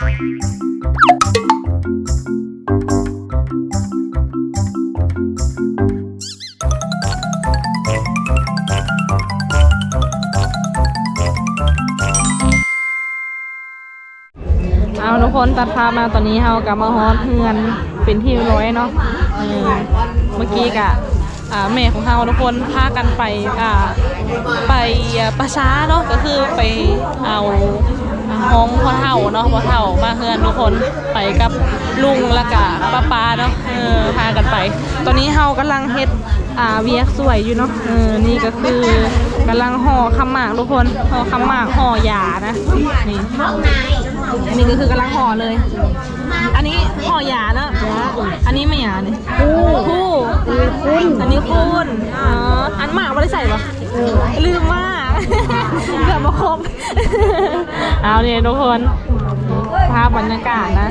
ເອົາ ທຸກຄົນ ຕັດພາບມາ ຕອນນີ້ເຮົາກໍມາຮອດເຮືອນເປັນທີ່ຮຽບຮ້ອຍເນາະ. ເອີ ເມື່ອກີ້ກະ ອ່າ ແມ່ຂອງເຮົາ ທຸກຄົນ ພາກັນໄປ ອ່າ ໄປ ອ່າ ປ່າຊ້າເນາະ ກໍຄືໄປເອົາ ອ່າ ຮ່າງພໍ່ເຖົ້າເນາະ ພໍ່ເຖົ້າມາເຮືອນ ທຸກຄົນ ໄປກັບລຸງ ແລ້ວກະປ້າໆເນາະ. ເອີ ພາກັນໄປ ຕອນນີ້ເຮົາກຳລັງເຮັດ ອ່າ ວຽກຊ່ວຍຢູ່ເນາະ. ເອີ ນີ້ກໍຄືກຳລັງຫໍ່ຄຳໝາກ ທຸກຄົນ ຫໍ່ຄຳໝາກ ຫໍ່ຢານະ. ນີ້ ອັນນີ້ກໍຄືກຳລັງຫໍ່ເລີຍ. ອັນນີ້ຫໍ່ຢາເນາະ. ອັນນີ້ແມ່ນຫຍັງນີ້? ຄູນ. ອັນນີ້ຄູນ. ອໍ ອັນໝາກບໍ່ໄດ້ໃສ່ບໍ່? ເອີ ລືມໝາກ ເກືອບບໍ່ຄົບ. ເອົານີ້ທຸກຄົນ ພາບບັນຍາກາດນະ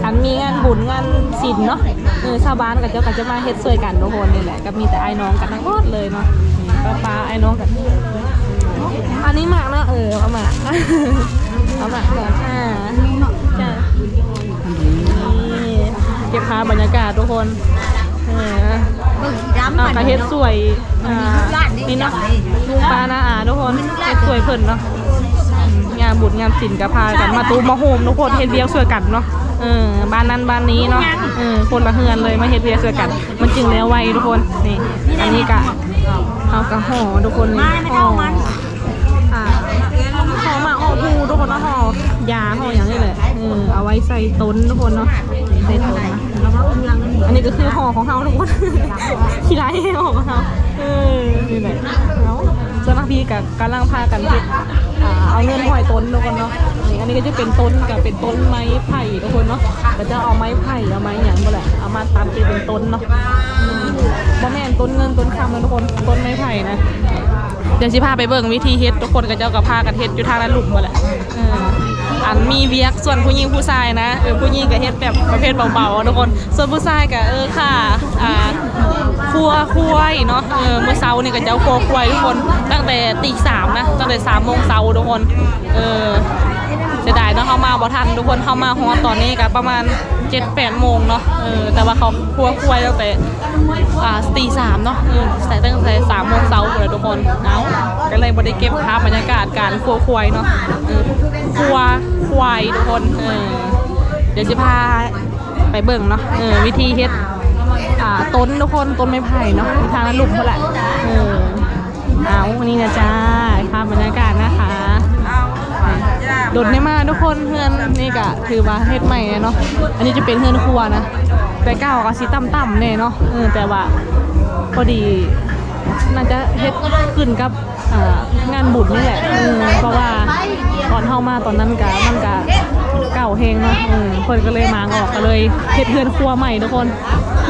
ຄັນມີງານບຸນງານສິນເນາະ ເອີ ຊາວບ້ານເຂົາເຈົ້າກໍຈະມາເຮັດຊ່ວຍກັນ ທຸກຄົນ. ນີ້ແຫຼະ ກໍມີແຕ່ອ້າຍນ້ອງກັນທັງໝົດເລີຍເນາະ. ນີ້ ປ້າໆ ອ້າຍນ້ອງກັນ. ອັນນີ້ໝາກເນາະ. ເອີ ເອົາໝາກ ເອົາໝາກກ່ອນ. ອ່າ ຈ້າ ນີ້ ເກັບພາບບັນຍາກາດ ທຸກຄົນ. ເອີ ເຮົາກໍເຮັດຊ່ວຍ ອ່າ ນີ້ເນາະ ລຸງປ້ານ້າອາ ທຸກຄົນ ເຮັດຊ່ວຍເພິ່ນເນາະ. ຍາມບຸນຍາມສິນກໍພາກັນມາຕູມມາໂຮມ ທຸກຄົນ ເຮັດວຽກຊ່ວຍກັນເນາະ. ເອີ ບ້ານນັ້ນບ້ານນີ້ເນາະ ເອີ ຄົນລະເຮືອນເລີຍ ມາເຮັດວຽກຊ່ວຍກັນ ມັນຈຶ່ງແລ້ວໄວ ທຸກຄົນ. ນີ້ ອັນນີ້ກະ ເຮົາກະຫໍ່ ທຸກຄົນ ນີ້ ຫໍ່ ອ່າ ຫໍ່ໝາກຫໍ່ພູ ທຸກຄົນເນາະ ຫໍ່ຢາຫໍ່ຫຍັງນີ້ແຫຼະ. ເອີ ເອົາໄວ້ໃສ່ຕົ້ນ ທຸກຄົນເນາະ ໃສ່ຕົ້ນ. ອັນນີ້ກໍຄືຫໍ່ຂອງເຮົາ ທຸກຄົນ ຂີ້ຮ້າຍແຮງຫໍ່ຂອງເຮົາ. ເອີ ນີ້ແຫຼະ ເອົາ ສ່ວນທາງພີ້ກໍກຳລັງພາກັນເຮັດ ອ່າ ເອົາເງິນຫ້ອຍຕົ້ນ ທຸກຄົນເນາະ. ນີ້ ອັນນີ້ກໍຈະເປັນຕົ້ນ ກໍເປັນຕົ້ນໄມ້ໄຜ່ ທຸກຄົນເນາະ ເຂົາເຈົ້າເອົາໄມ້ໄຜ່ ເອົາໄມ້ຫຍັງບໍ່ແຫຼະ ເອົາມາຕັດເປັນຕົ້ນເນາະ. ບໍ່ແມ່ນຕົ້ນເງິນຕົ້ນຄຳນະ ທຸກຄົນ ຕົ້ນໄມ້ໄຜ່ນະ. ດຽວຊິພາໄປເບິ່ງວິທີເຮັດ ທຸກຄົນ ເຂົາເຈົ້າກໍພາກັນເຮັດຢູ່ທາງນັ້ນລຸ່ມພຸ້ນແຫຼະ. ເອີ ອັນມີວຽກສ່ວນຜູ້ຍິງຜູ້ຊາຍນະ ເອີ ຜູ້ຍິງກໍເຮັດແບບປະເພດເບົາໆ ທຸກຄົນ ສ່ວນຜູ້ຊາຍກໍ ເອີ ຂ້າ ອ່າ ຄົວຄວາຍເນາະ. ເອີ ມື້ເຊົ້ານີ້ກໍເຈົ້າຄົວຄວາຍ ທຸກຄົນ ຕັ້ງແຕ່ຕີສາມນະ ຕັ້ງແຕ່ສາມໂມງເຊົ້າ ທຸກຄົນ. ເອີ ເສຍດາຍເນາະ ເຮົາມາບໍ່ທັນ ທຸກຄົນ ເຮົາມາຮອດຕອນນີ້ກໍປະມານເຈັດແປດໂມງເນາະ. ເອີ ແຕ່ວ່າເຂົາຄົວຄວາຍຕັ້ງແຕ່ ອ່າ ຕີສາມເນາະ. ເອີ ແຕ່ຕັ້ງແຕ່ສາມໂມງເຊົ້າພຸ້ນແຫຼະ ທຸກຄົນ. ເອົາ ກໍເລີຍບໍ່ໄດ້ເກັບພາບບັນຍາກາດການຄົວຄວາຍເນາະ. ເອີ ຄົວຄວາຍ ທຸກຄົນ. ເອີ ດຽວຊິພາໄປເບິ່ງເນາະ ເອີ ວິທີເຮັດ ອ່າ ຕົ້ນ ທຸກຄົນ ຕົ້ນໄມ້ໄຜ່ເນາະ ຢູ່ທາງລຸ່ມພຸ້ນແຫຼະ. ເອີ ເອົາ ນີ້ນະຈ້າ ພາບບັນຍາກາດນະຄະ. ດົນໄດ້ມາ ທຸກຄົນ ເຮືອນນີ້ກະຖືວ່າເຮັດໃໝ່ແນ່ເນາະ. ອັນນີ້ຈະເປັນເຮືອນຄົວນະ ແຕ່ເກົ່າກໍຊິຕ່ຳໆແນ່ເນາະ. ເອີ ແຕ່ວ່າພໍດີ ໜ້າຈະເຮັດຂຶ້ນກັບ ອ່າ ງານບຸນນີ້ແຫຼະ. ເອີ ເພາະວ່າຕອນເຮົາມາຕອນນັ້ນກະ ມັນກະເກົ່າແຮງເນາະ. ເອີ ເພິ່ນກໍເລີຍມ້າງອອກ ກໍເລີຍເຮັດເຮືອນຄົວໃໝ່ ທຸກຄົນ.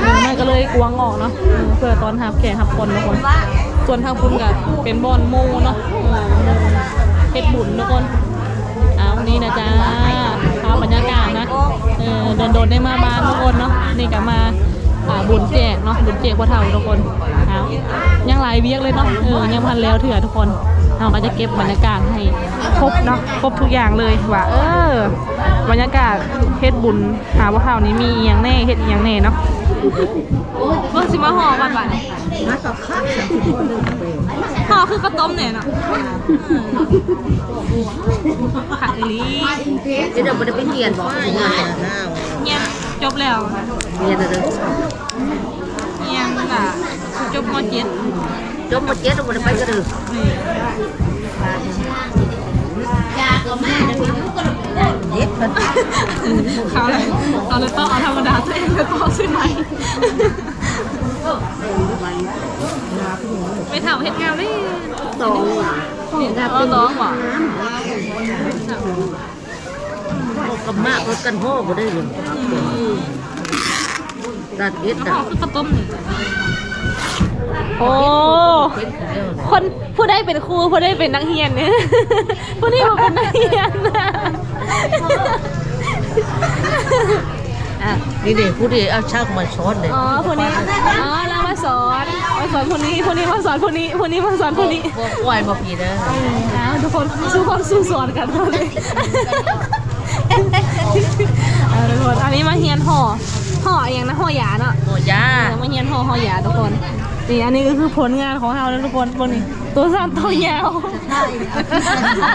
ເອີ ມັນກໍເລີຍກວ້າງອອກເນາະ ເອີ ເພື່ອຕ້ອນຮັບແຂກຮັບຄົນ ທຸກຄົນ. ສ່ວນທາງພຸ້ນກໍເປັນບ່ອນໝູ່ເນາະ ເອີ ເຮັດບຸນ ທຸກຄົນ. ເອົາ ນີ້ນະຈ້າ ພາບບັນຍາກາດນະ. ເອີ ດົນໆໄດ້ມາບ້ານ ທຸກຄົນເນາະ. ນີ້ກໍມາ ອ່າ ບຸນແຈກເນາະ ບຸນແຈກພໍ່ເຖົ້າ ທຸກຄົນ. ເອົາ ຍັງຫຼາຍວຽກເລີຍເນາະ. ເອີ ຍັງບໍ່ທັນແລ້ວເທື່ອ ທຸກຄົນ. ເຮົາກໍຈະເກັບບັນຍາກາດໃຫ້ຄົບເນາະ ຄົບທຸກຢ່າງເລີຍ ວ່າ ເອີ ບັນຍາກາດເຮັດບຸນຫາພໍ່ເຖົ້ານີ້ມີອີ່ຫຍັງແນ່ ເຮັດອີ່ຫຍັງແນ່ເນາະ. ເບິ່ງຊິມາຫໍ່ວັດບາດນີ້ ຫໍ່ຄືເຂົ້າຕົ້ມແນ່ເນາະ. ອືມ ຄັກອີ່ຫຼີ. ເຈົ້າບໍ່ໄດ້ໄປຮຽນບໍ່? ຮຽນຈົບແລ້ວ. ຮຽນແລ້ວເດີ. ຮຽນກະຈົບ ມ.ເຈັດ ຈົບ ມ.ເຈັດ ແລ້ວບໍ່ໄດ້ໄປກະເດີ. ນີ້ ເຮັດເພິ່ນ ເຂົາເລີຍ ເຂົາເລີຍຕອບເອົາທຳມະດາ ຕົວເອງເລີຍຕອບໃສ່ໃໝ່. ແມ່ເຖົ້າເຮັດງາມເດ້. ຕອງຫວາ ເຮັດງາມ ອໍ ຕອງຫວາ. ອອກກັບໝາກ ເອົາກັນຫໍ່ບໍ່ໄດ້ເລີຍ. ອືມ ຕັດເຮັດ ຫອມຄືເຂົ້າຕົ້ມນີ້. ໂອ້ ຄົນ ຜູ້ໃດເປັນຄູ ຜູ້ໃດເປັນນັກຮຽນນີ້? ຜູ້ນີ້ບໍ່ເປັນນັກຮຽນ. ອ່ະ ນີ້ເດ້ ຜູ້ນີ້ເອົາຊ່າງມາສອນເດ້. ອໍ ຜູ້ນີ້ ອໍ ລາວມາສອນ ມາສອນຜູ້ນີ້ ຜູ້ນີ້ມາສອນຜູ້ນີ້ ຜູ້ນີ້ມາສອນຜູ້ນີ້. ບໍ່ ບໍ່ໄຫວບໍ່ພີ່ເດີ. ເອົາ ທຸກຄົນ ສູ້ຄົນສູ້ສອນກັນເລີຍ. ເອີ ທຸກຄົນ ອັນນີ້ມາຮຽນຫໍ່ ຫໍ່ອີ່ຫຍັງນະ ຫໍ່ຢາເນາະ ຫໍ່ຢາ ເອີ ມາຮຽນຫໍ່ ຫໍ່ຢາທຸກຄົນ. ນີ້ ອັນນີ້ກໍຄືຜົນງານຂອງເຮົາເນາະທຸກຄົນ ເບິ່ງນີ້ ໂຕສັ້ນໂຕຍາວ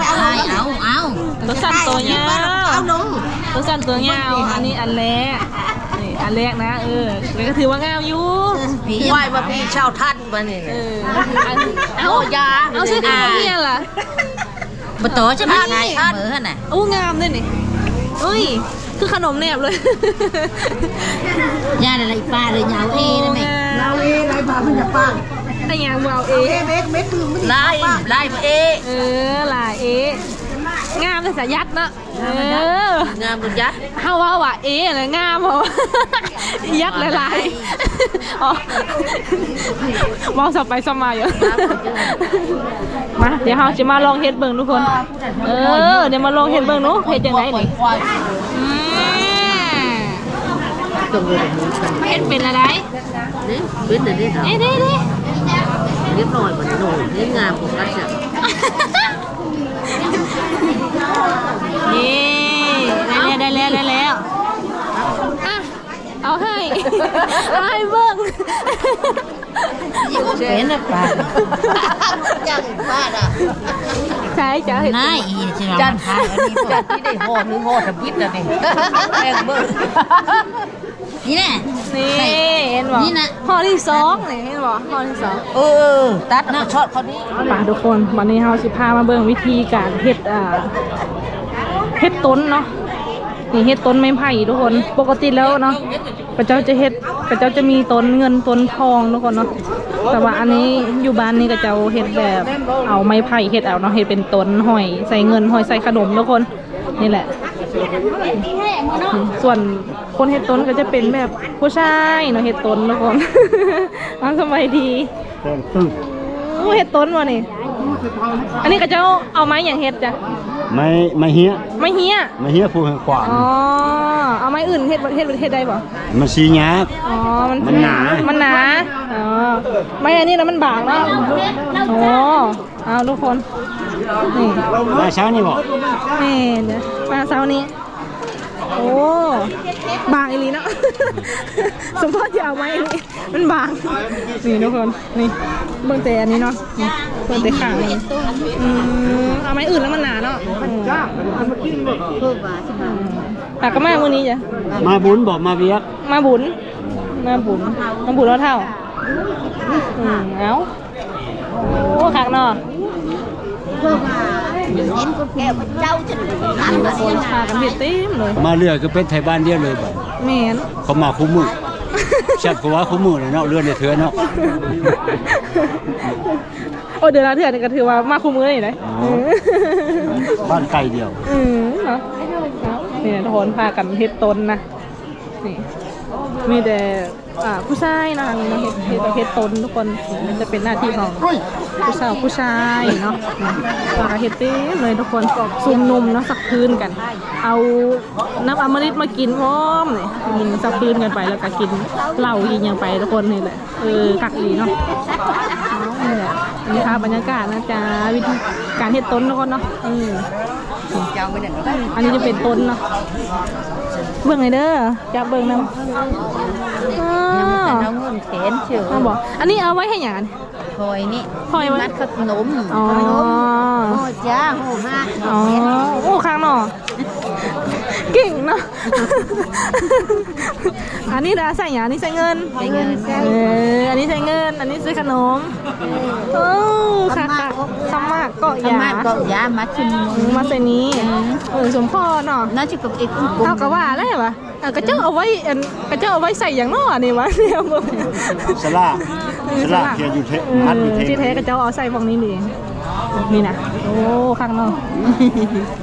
ເອົາ ເອົາ ເອົາ ໂຕສັ້ນໂຕຍາວ ເອົາລົງ ໂຕສັ້ນໂຕຍາວ. ອັນນີ້ອັນແລກ ນີ້ອັນແລກນະ ເອີ ແລ້ວກໍຖືວ່າງາມຢູ່ ເອີ ໄວ້ວ່າພີ່ເຊົ່າທັນ ບາດນີ້ ເອີ ອັນ ເອົາ ເອົາຢາ ເອົາ ຊື່ ອ່າ ເອົາຫຍັງລະ ບໍ່ຕໍ່ຈະມາໃຊ້ເບີຫັ້ນນະ. ໂອ້ ງາມເດ້ນີ້ ເອີຍ ຄືຂະໜົມແນບເລີຍ. ຢ່າໄດ້ ອີປ້າເລີຍ ຢ່າເອົາເອນະແມ່ ໂອ້ ງາມ ເອົາເອໄດ້ ພາເພິ່ນຈະປ້າງ ໄດ້ຫຍັງບໍ່ເອົາເອ ເອເມັດ ເມັດ ລາຍ ລາຍເອ ເອີ ລາຍເອ ງາມແຕ່ສະຢັດເນາະ. ເອີ ງາມບໍ່ຍັດ ເຮົາເວົ້າວ່າເອນະງາມ ເຮົາຍັດຫຼາຍໆ ອໍ ເວົ້າສັບໄປສັບມາຢູ່. ມາ ດຽວເຮົາຊິມາລອງເຮັດເບິ່ງທຸກຄົນ ເອີ ດຽວມາລອງເຮັດເບິ່ງເນາະ ເຮັດຈັ່ງໃດນີ້ ອືມ ເຮັດເປັນລະໄດ ນີ້ ເປັນລະເດ ນີ້ ນີ້ ນີ້ ລຽບຮ້ອຍ ມັນໂດຍ ນີ້ງາມບໍ່ກັດຈະ ນີ້ ໄດ້ແລ້ວ ໄດ້ແລ້ວ ໄດ້ແລ້ວ ອ່ະ ເອົາໃຫ້ ເອົາໃຫ້ເບິ່ງ ເປັນປານ ຈັງປານອະ ໃຊ່ ຈະເຮັດ ນາຍອີ ຊິລອງ ຈັນ ຂາຍອັນນີ້ ຈັນທີ່ໄດ້ຫໍ່ໜຶ່ງຫໍ່ທຳອິດລະນີ້ ແພງເບິ່ງ ນີ້ແຫຼະ ນີ້ ໃສ່ ເຫັນບໍ່ ນີ້ນະ ຫໍ່ທີສອງນີ້ ເຫັນບໍ່ ຫໍ່ທີສອງ ເອີ ຕັດເນາະ ຊອດເຂົ້ານີ້ ໄປທຸກຄົນ ບັດນີ້ເຮົາຊິພາມາເບິ່ງວິທີການເຮັດ ອ່າ ເຮັດຕົ້ນເນາະ ນີ້ເຮັດຕົ້ນໄມ້ໄຜ່ທຸກຄົນ ປົກກະຕິແລ້ວເນາະ ເຂົາເຈົ້າຈະເຮັດ ເຂົາເຈົ້າຈະມີຕົ້ນເງິນຕົ້ນທອງທຸກຄົນເນາະ ແຕ່ວ່າອັນນີ້ຢູ່ບ້ານນີ້ເຂົາເຈົ້າເຮັດແບບເອົາໄມ້ໄຜ່ເຮັດເອົາເນາະ ເຮັດເປັນຕົ້ນຫ້ອຍໃສ່ເງິນ ຫ້ອຍໃສ່ຂະໜົມທຸກຄົນ. ນີ້ແຫຼະ ສ່ວນຄົນເຮັດຕົ້ນກໍຈະເປັນແບບຜູ້ຊາຍເນາະ ເຮັດຕົ້ນທຸກຄົນ. ອ້າວ ສະບາຍດີ ແຕ່ງຕຶ້ງ ໂອ້ ເຮັດຕົ້ນບໍ່ນີ້? ອັນນີ້ເຂົາເຈົ້າເອົາໄມ້ຫຍັງເຮັດຈະ? ໄມ້ ໄມ້ເຮ້ຍ ໄມ້ເຮ້ຍ ໄມ້ເຮ້ຍພູແຂວງຂວາງ. ອໍ ເອົາໄມ້ອື່ນເຮັດ ເຮັດ ເຮັດໄດ້ບໍ່? ມັນສີຍາກ ອໍ ມັນ ມັນໜາ ມັນໜາ. ອໍ ໄມ້ອັນນີ້ນະມັນບາງເນາະ. ອໍ ອ້າວ ທຸກຄົນ ນີ້ ມາເຊົ້ານີ້ບໍ່? ແມ່ນ ມາເຊົ້ານີ້. ໂອ້ ບາງອີ່ຫຼີເນາະ ສົມພໍຈະເອົາໄມ້ນີ້ ມັນບາງ. ນີ້ທຸກຄົນ ນີ້ ເບິ່ງແຕ່ອັນນີ້ເນາະ ນີ້ ເບິ່ງແຕ່ຂ້າງມັນ. ອືມ ເອົາໄມ້ອື່ນແລ້ວມັນໜາເນາະ. ອືມ ຕາກໍມາມື້ນີ້ຈ້ະ ມາບຸນບໍ່ ມາວຽກ? ມາບຸນ ມາບຸນ ມາບຸນເອົາເຖົ້າ. ອືມ ເອົາ ໂອ້ ຄັກເນາະ ເຫັນຄົນແກ່ເຈົ້າຈະ ຄົນພາກັນເຮັດເຕັມເລີຍ ມາເລື້ອຍຄືເປັນໄທບ້ານດຽວເລີຍບັດ. ແມ່ນ ເຂົາມາຄູ່ມື້ ແຊບກວ່າຄູ່ມື້ເນາະ ເດືອນລະເທື່ອເນາະ. ໂອ້ ເດືອນລະເທື່ອນີ້ກໍຖືວ່າມາຄູ່ມື້ນີ້ເດ້. ອໍ ເອີ ບ້ານໃກ້ດຽວ. ອືມ ເນາະ ນີ້ທຸກຄົນພາກັນເຮັດຕົ້ນນະ ນີ້ ມີແຕ່ ອ່າ ຜູ້ຊາຍເນາະ ເຮັດ ເຮັດ ເຮັດຕົ້ນທຸກຄົນ ມັນຈະເປັນໜ້າທີ່ຂອງຜູ້ສາວ ຜູ້ຊາຍເນາະ. ແລ້ວກໍເຮັດເຕັມເລີຍທຸກຄົນ ຊຸມນຸມເນາະ ສັກພື້ນກັນ ເອົານ້ຳອຳມະລິດມາກິນພ້ອມນີ້ ອືມ ສັກພື້ນກັນໄປ ແລ້ວກໍກິນເຫຼົ້າກິນຫຍັງໄປທຸກຄົນ. ນີ້ແຫຼະ ເອີ ຄັກອີ່ຫຼີເນາະ. ນີ້ແຫຼະ ອັນນີ້ພາບບັນຍາກາດນະຈ໊ະ ວິທີການເຮັດຕົ້ນທຸກຄົນເນາະ. ເອີ ອັນນີ້ຈະເປັນຕົ້ນເນາະ ເບິ່ງໃຫ້ເດີ. ຈັບເບິ່ງນຳ ເອົາເງິນແຂນເຊີຍ. ເອົາບໍ່? ອັນນີ້ເອົາໄວ້ເຮັດຫຍັງ? ຫອຍນີ້ ຫອຍໄວ້ມັດຂະໜົມ. ອໍ ຫອຍຈ້າ ຫອຍຮາກ. ອໍ ໂອ້ ຄັກເນາະ ເກັ່ງເນາະ. ອັນນີ້ລະໃສ່ຫຍັງ? ອັນນີ້ໃສ່ເງິນ ໃສ່ເງິນ. ເອີ ອັນນີ້ໃສ່ເງິນ ອັນນີ້ໃສ່ຂະໜົມ. ໂອ້ ຄັກໆ ຄຳໝາກເກາະຢາ ຄຳໝາກເກາະຢາ ມັດໃສ່ນີ້ ອືມ ມັດໃສ່ນີ້. ເອີ ສົມພໍເນາະ ໜ້າຊິກັບເອກ ເຮົາກໍວ່າແລ້ວວ່າ ເອີ ເຂົາເຈົ້າເອົາໄວ້ ອັນ ເຂົາເຈົ້າເອົາໄວ້ໃສ່ຫຍັງເນາະ ອັນນີ້ວະ? ສະຫຼາກ ເອີ ສະຫຼາກ ສະຫຼາກ ທີ່ຢູ່ເທ ອືມ ມັດຢູ່ເທ ທີ່ແທ້ເຂົາເຈົ້າເອົາໃສ່ພວກນີ້ນີ້ ນີ້ນະ. ໂອ້ ຄັກເນາະ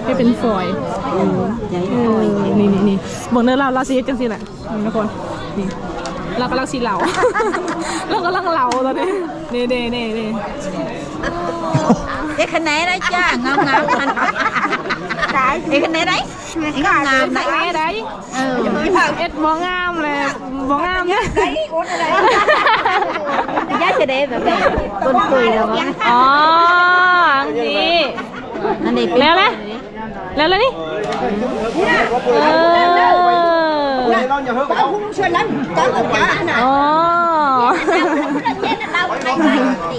ເຮັດເປັນຟອຍ. ເອີ ເອີ ນີ້ໆໆ ເບິ່ງເດີ ລາວ ລາວຊິເຮັດຈັ່ງຊີ້ແຫຼະ ນີ້ທຸກຄົນ ນີ້ ລາວກຳລັງຊິເຫຼົາ ລາວກຳລັງເຫຼົາຕອນນີ້ ນີ້ໆໆໆ. ເຮັດຂະແໜໄດ້ຈ້າ ງາມໆ ເຮັດຂະແໜໄດ້ ງາມໄດ້ ເອີ ເຮັດບໍ່ງາມແຫຼະ ບໍ່ງາມເດ້. ຢ່າຊິໄດ້ແບບນີ້ ກົ້ນຕຸຍແລ້ວ. ອໍ ຈັ່ງຊີ້ ອັນນີ້ແລ້ວແຫຼະ. ແລ້ວລະນີ້ ເອີ ອໍ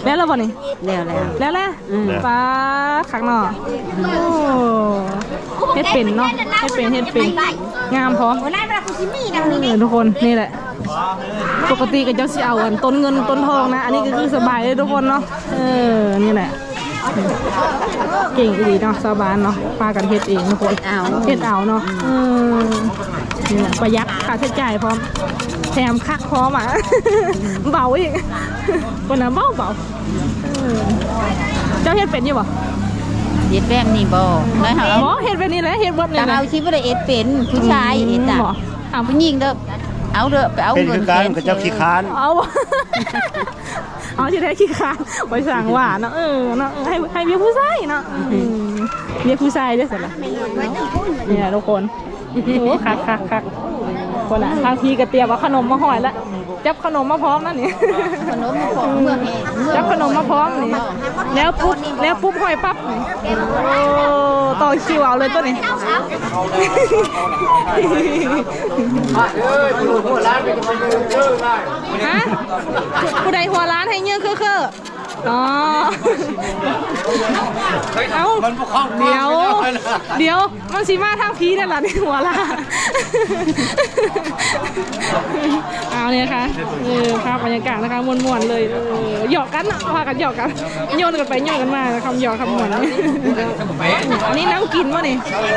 ແລ້ວລະບໍ່ນີ້? ແລ້ວແລ້ວ ແລ້ວແລ້ວ ອືມ ປາດ ຄັກເນາະ ໂອ້ ເຮັດເປັນເນາະ ເຮັດເປັນ ເຮັດເປັນ ງາມພ້ອມ ເອີ ທຸກຄົນ ນີ້ແຫຼະ ປົກກະຕິກໍເຈົ້າຊິເອົາອັນຕົ້ນເງິນຕົ້ນທອງນະ ອັນນີ້ກໍຄືສະບາຍເດ້ທຸກຄົນເນາະ ເອີ ນີ້ແຫຼະ ເກັ່ງອີ່ຫຼີເນາະ ຊາວບ້ານເນາະ ພາກັນເຮັດເອງທຸກຄົນ ເຮັດເອົາເນາະ ເອີ ປະຢັດຄ່າໃຊ້ຈ່າຍພ້ອມ ແຖມຄັກພ້ອມ ອະ ເບົາອີກ ເພິ່ນນະເບົາໆ ເອີ ເຈົ້າເຮັດເປັນຢູ່ບໍ່? ເຮັດແບບນີ້ບໍ່? ບໍ່ ເຮັດແບບນີ້ແຫຼະ ເຮັດເບິດນີ້ແຫຼະ ເຮົາຊິບໍ່ໄດ້ເຮັດເປັນ ຜູ້ຊາຍເຮັດ ອືມ ອະ ຜູ້ຍິງເດີ ເອົາເດີ ໄປເອົາເງິນ ເປັນຄືກັນ ເຂົາເຈົ້າຂີ້ຄ້ານ ເອົາ ເອົາ ຊິໄດ້ຂີ້ຄ້ານ ໄປສ້າງວ່າເນາະ ເອີ ເນາະ ໃຫ້ ໃຫ້ເມຍຜູ້ຊາຍເນາະ ອືມ ເມຍຜູ້ຊາຍເດ້ຊັ້ນນະ ນີ້ລະທຸກຄົນ ໂອ້ ຄັກໆໆ ຄົນນະ ທາງພີກະຕຽມເອົາຂະໜົມມາຫ້ອຍລະ ຈັບຂະໜົມມາພ້ອມນະນີ້ ຂະໜົມມາພ້ອມ ເມືອງແຮງ ຈັບຂະໜົມມາພ້ອມນີ້ ແລ້ວປຸບ ແລ້ວປຸບຫ້ອຍປັບນີ້ ໂອ້ ຕໍ່ຄິວເອົາເລີຍໂຕນີ້ ຮະ ຜູ້ໃດຫົວລ້ານໃຫ້ເຍີເຄີໆ ອໍ ເອົ້າ ມັນບໍ່ເຂົ້າ ດຽວ ດຽວ ມັນຊິມາທາງພີແລ້ວລະ ໃນຫົວລະ ເອົາ ນີ້ນະຄະ ເອີ ພາບບັນຍາກາດນະຄະ ມ່ວນໆເລີຍ ເອີ ຫຍອກກັນເນາະ ພາກັນຫຍອກກັນ ໂຍນກັນໄປໂຍນກັນມາ ຄຳຫຍອກຄຳມ່ວນ ອັນນີ້ນ້ຳກິນບໍ່ນີ້ ເອີ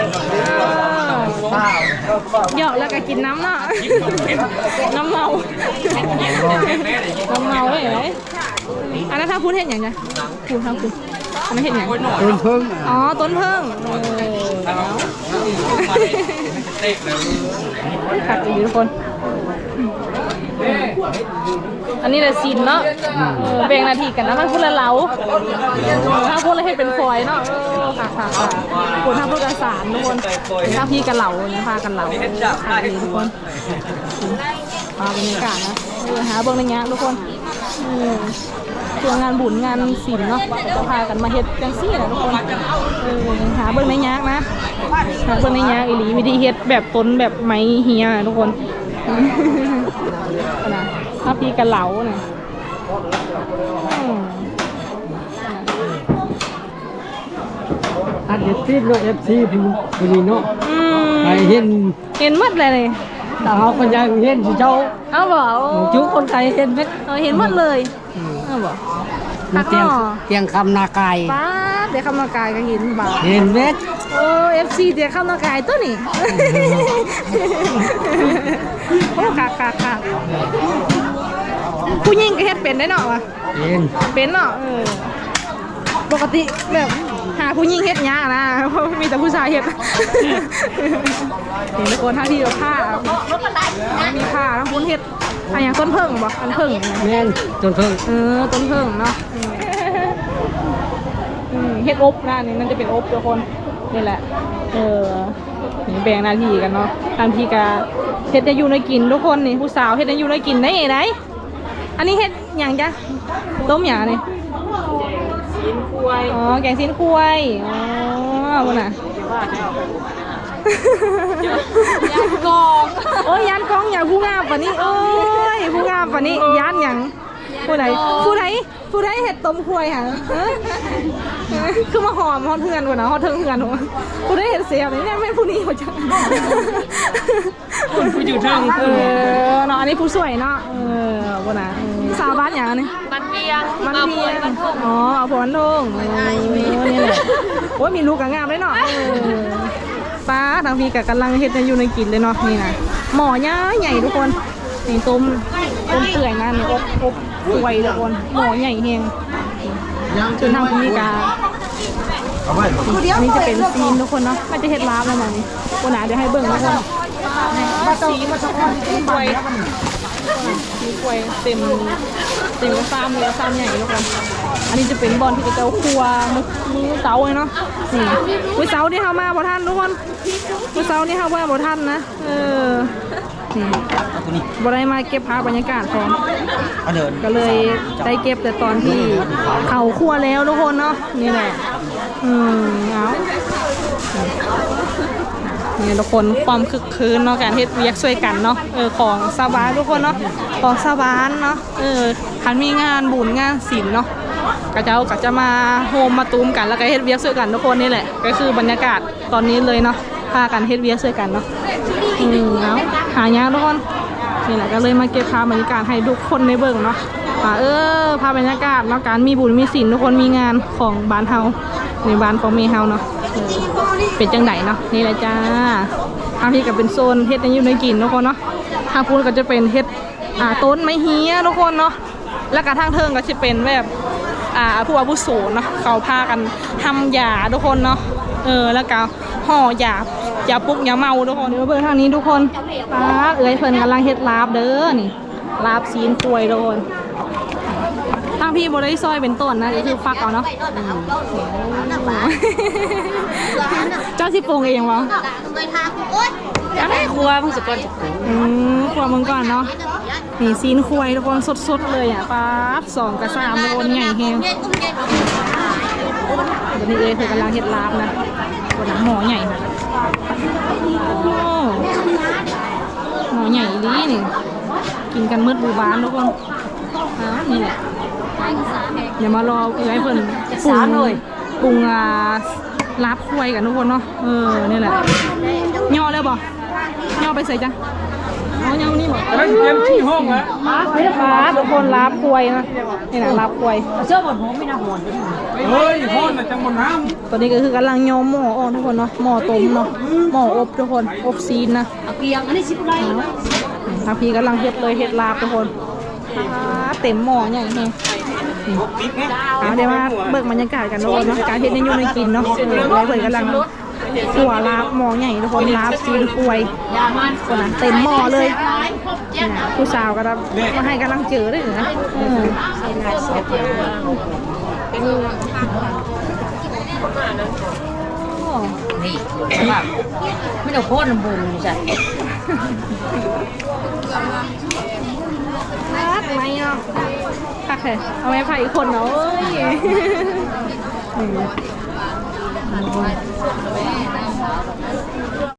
ຫຍອກແລ້ວກໍກິນນ້ຳເນາະ ນ້ຳເມົາ ນ້ຳເມົາເລີຍ ອັນນັ້ນທາງພຸ້ນເຮັດຫຍັງນະ? ພຸ້ນທາງພຸ້ນ ອັນນັ້ນເຮັດຫຍັງ? ຕົ້ນເຜິ້ງ ອໍ ຕົ້ນເຜິ້ງ ເອີ ຄັກອີ່ຫຼີທຸກຄົນ ອັນນີ້ລະສິນເນາະ ເອີ ແບ່ງໜ້າທີ່ກັນນະ ທາງພຸ້ນລະເລົາ ທາງພຸ້ນລະເຮັດເປັນຟອຍເນາະ ເອີ ຄັກໆໆ ຄົນທາງພຸ້ນກະສານທຸກຄົນ ທາງພີກະເລົາ ພາກັນເລົາ ຄັກອີ່ຫຼີທຸກຄົນ ພາບບັນຍາກາດນະ ເອີ ຫາເບິ່ງໄດ້ຍາກທຸກຄົນ ເອີ ຊ່ວງງານບຸນງານສິນເນາະ ເຂົາຈະພາກັນມາເຮັດຈັ່ງຊີ້ແຫຼະທຸກຄົນ ເອີ ຫາເບິ່ງໄດ້ຍາກນະ ຫາເບິ່ງໄດ້ຍາກອີ່ຫຼີ ວິທີເຮັດແບບຕົ້ນແບບໄມ້ເຮຍນະທຸກຄົນ ນະ ພາບທີ່ກະເລົານະ ອືມ ອັນເອັຟຊີເນາະ ເອັຟຊີຜູ້ ຜູ້ນີ້ເນາະ ອືມ ໃຜເຫັນ ເຫັນໝົດແຫຼະນີ້ ແຕ່ເຮົາກໍຢາກເຫັນຄືເຈົ້າ ເອົາບໍ່? ເອົາ ຢູ່ຄົນໄກເຫັນເບິດ ເອີ ເຫັນໝົດເລີຍ ອືມ ເອົາບໍ່? ມາຕຽງ ຕຽງຄຳນາກາຍ ປາດ ຕຽງຄຳນາກາຍກໍເຫັນ ບາດ ເຫັນເບິດ ໂອ້ ເອັຟຊີຕຽງຄຳນາກາຍຕົວນີ້ ໂອ້ ຄັກໆໆ ຜູ້ຍິງກໍເຮັດເປັນໄດ້ເນາະ ເປັນ ເປັນເນາະ ເອີ ປົກກະຕິແບບຫາຜູ້ຍິງເຮັດຍາກນະ ເພາະມີແຕ່ຜູ້ຊາຍເຮັດ ນີ້ທຸກຄົນ ທາງພີ້ກໍຜ້າ ມີຜ້າ ທາງພຸ້ນເຮັດ ອັນຫຍັງ ຕົ້ນເຜິ້ງບໍ່? ຕົ້ນເຜິ້ງ ແມ່ນ ຕົ້ນເຜິ້ງ ເອີ ຕົ້ນເຜິ້ງເນາະ ອືມ ເຮັດອົບນະ ນີ້ມັນຈະເປັນອົບທຸກຄົນ ນີ້ແຫຼະ ເອີ ນີ້ແບ່ງໜ້າທີ່ກັນເນາະ ທາງພີ້ກະເຮັດແນວຢູ່ແນວກິນທຸກຄົນ ນີ້ຜູ້ສາວເຮັດແນວຢູ່ແນວກິນເດ້ ໄດ້ ອັນນີ້ເຮັດຫຍັງຈະ? ຕົ້ມຫຍັງອັນນີ້? ຊີ້ນຄວາຍ ອໍ ແກງຊີ້ນຄວາຍ ອໍ ພຸ້ນນະ ຢ້ານກ້ອງ ໂອ້ຍ ຢ້ານກ້ອງ ຢ້ານຜູ້ງາມປານນີ້ ໂອ້ຍ ຜູ້ງາມປານນີ້ ຢ້ານຫຍັງ? ຜູ້ໃດ ຜູ້ໃດ ຜູ້ໃດເຮັດຕົ້ມຄວາຍຫະ? ເອີ ຄືມາຫອມຮອດເຮືອນພຸ້ນນະ ຮອດເທິງເຮືອນພຸ້ນ ຜູ້ໃດເຮັດແຊບນີ້ ແມ່ນຜູ້ນີ້ບໍ່ຈັກ ຜູ້ ຜູ້ຢູ່ເທິງ ເອີ ເນາະ ອັນນີ້ຜູ້ຊ່ວຍເນາະ ເອີ ບໍ່ນະ ສາວບ້ານຫຍັງອັນນີ້? ບ້ານວຽງ ບ້ານວຽງ ອໍ ເອົາຜົວບ້ານທົ່ງ ເອີ ນີ້ແຫຼະ ໂອ້ຍ ມີລູກກໍງາມເດ້ເນາະ ເອີ ປ້າ ທາງພີ້ກໍກຳລັງເຮັດແນວຢູ່ແນວກິນເລີຍເນາະ ນີ້ນະ ໝໍ້ໃຫຍ່ໆ ທຸກຄົນ ນີ້ຕົ້ມ ຕົ້ມເປື່ອຍນະ ນີ້ອົບ ອົບ ຖ້ວຍທຸກຄົນ ໝໍ້ໃຫຍ່ແຮງ ສ່ວນທາງພີ້ກະ ອັນນີ້ຈະເປັນຊີ້ນທຸກຄົນເນາະ ມັນຈະເຮັດລາບແລ້ວນະນີ້ ໂອ້ນະ ດຽວໃຫ້ເບິ່ງທຸກຄົນ ຊີ້ນ ຊີ້ນຄວາຍ ຊີ້ນຄວາຍເຕັມ ເຕັມກະຊາມເລີຍ ກະຊາມໃຫຍ່ທຸກຄົນ ອັນນີ້ຈະເປັນບ່ອນທີ່ເຂົາເຈົ້າຄົວມື້ ມື້ເຊົ້າເລີຍເນາະ ນີ້ ມື້ເຊົ້ານີ້ເຮົາມາບໍ່ທັນທຸກຄົນ ມື້ເຊົ້ານີ້ເຮົາມາບໍ່ທັນນະ ເອີ ນີ້ ບໍ່ໄດ້ມາເກັບພາບບັນຍາກາດພ້ອມ ກໍເລີຍໄດ້ເກັບແຕ່ຕອນທີ່ເຂົາຄົວແລ້ວທຸກຄົນເນາະ ນີ້ແຫຼະ ອືມ ເອົາ ນີ້ທຸກຄົນ ຄວາມຄຶກຄື້ນເນາະ ການເຮັດວຽກຊ່ວຍກັນເນາະ ເອີ ຂອງຊາວບ້ານທຸກຄົນເນາະ ຂອງຊາວບ້ານເນາະ ເອີ ຄັນມີງານບຸນງານສິນເນາະ ເຂົາເຈົ້າກໍຈະມາໂຮມມາຕຸ້ມກັນ ແລ້ວກໍເຮັດວຽກຊ່ວຍກັນທຸກຄົນ. ນີ້ແຫຼະ ກໍຄືບັນຍາກາດຕອນນີ້ເລີຍເນາະ ພາກັນເຮັດວຽກຊ່ວຍກັນເນາະ. ອືມ ເອົາ ຫາຍາກທຸກຄົນ. ນີ້ແຫຼະ ກໍເລີຍມາເກັບພາບບັນຍາກາດໃຫ້ທຸກຄົນໄດ້ເບິ່ງເນາະ ວ່າ ເອີ ພາບບັນຍາກາດເນາະ ການມີບຸນມີສິນ ທຸກຄົນ ມີງານຂອງບ້ານເຮົາ ໃນບ້ານຂອງແມ່ເຮົາເນາະ ເອີ ເປັນຈັ່ງໃດເນາະ. ນີ້ແຫຼະຈ້າ ທາງນີ້ກໍເປັນໂຊນເຮັດແນວຢູ່ແນວກິນທຸກຄົນເນາະ ທາງພຸ້ນກໍຈະເປັນເຮັດ ອ່າ ຕົ້ນໄມ້ເຮຍທຸກຄົນເນາະ ແລ້ວກໍທາງເທິງກໍຊິເປັນແບບ ອ່າ ຜູ້ອາວຸໂສເນາະ ເຂົາພາກັນທຳຢາທຸກຄົນເນາະ ເອີ ແລ້ວກໍຫໍ່ຢາ ຢາປຸກຢາເມົາທຸກຄົນ. ເບິ່ງທາງນີ້ທຸກຄົນ ປາດ ເອື້ອຍເພິ່ນກຳລັງເຮັດລາບເດີ ນີ້ ລາບຊີ້ນຄວາຍທຸກຄົນ. ທາງພີ້ບໍ່ໄດ້ຊອຍເປັນຕົນນະ ກໍຄືຟັກເອົາເນາະ ອືມ ເຈົ້າຊິປຸງເອງບໍ່? ຈັກແລ້ວ ຄົວເບິ່ງສາກ່ອນ ອືມ ຄົວເບິ່ງກ່ອນເນາະ. ນີ້ຊີ້ນຄວາຍທຸກຄົນ ສົດໆເລີຍອະ ປາດ ສອງກະຊາມທຸກຄົນ ໃຫຍ່ແຮງ. ຕອນນີ້ເອື້ອຍເພິ່ນກຳລັງເຮັດລາບນະ ໂອ້ ໝໍ້ໃຫຍ່ນະ ໂອ້ ໝໍ້ໃຫຍ່ອີ່ຫຼີນີ້ ກິນກັນໝົດໝູ່ບ້ານທຸກຄົນ. ອ້າວ ນີ້ແຫຼະ ດຽວມາລໍເອື້ອຍເພິ່ນປຸງ ປຸງ ອ່າ ລາບຄວາຍກັນທຸກຄົນເນາະ. ເອີ ນີ້ແຫຼະ ຍໍ້ແລ້ວບໍ່? ຍໍ້ໄປໃສຈ້ະ? ອໍ ຍໍ້ນີ້ບໍ່? ເອີ ຕຽມທີ່ຫ້ອງແລ້ວ ປາດ ທຸກຄົນ ລາບຄວາຍນະ ນີ້ແຫຼະ ລາບຄວາຍ ເຈົ້າບໍ່ຫອມ ມີນ້ຳຫອມ ເຮີ້ຍ ຮ້ອນນະ ຈັ່ງບໍ່ນ້ຳ. ຕອນນີ້ກໍຄືກຳລັງຍໍໝໍ້ອອກທຸກຄົນເນາະ ໝໍ້ຕົ້ມເນາະ ໝໍ້ອົບທຸກຄົນ ອົບຊີ້ນນະ ເອົາກຽງ ອັນນີ້ສິບໄລ່ ທາງພີ້ກຳລັງເຮັດເລີຍ ເຮັດລາບທຸກຄົນ ປາດ ເຕັມໝໍ້ໃຫຍ່ແຮງ. ເອົາ ດຽວມາເບິ່ງບັນຍາກາດກັນເນາະ ການເຮັດແນວຢູ່ແນວກິນເນາະ ເອີ ເອື້ອຍເພິ່ນກຳລັງຂົ້ວລາບໝໍ້ໃຫຍ່ທຸກຄົນ ລາບຊີ້ນຄວາຍ ພຸ້ນນະ ເຕັມໝໍ້ເລີຍ. ຜູ້ສາວກໍມາໃຫ້ກຳລັງເຈີເດ້ນະ ເອີ ນີ້ ມັນເອົາໂພດລຳບົງຢູ່ຊັ້ນ ຄັກໄໝເນາະ ຄັກແທ້ ເອົາໄມ້ໄຜ່ອີກຄົນເນາະ ເອີຍ.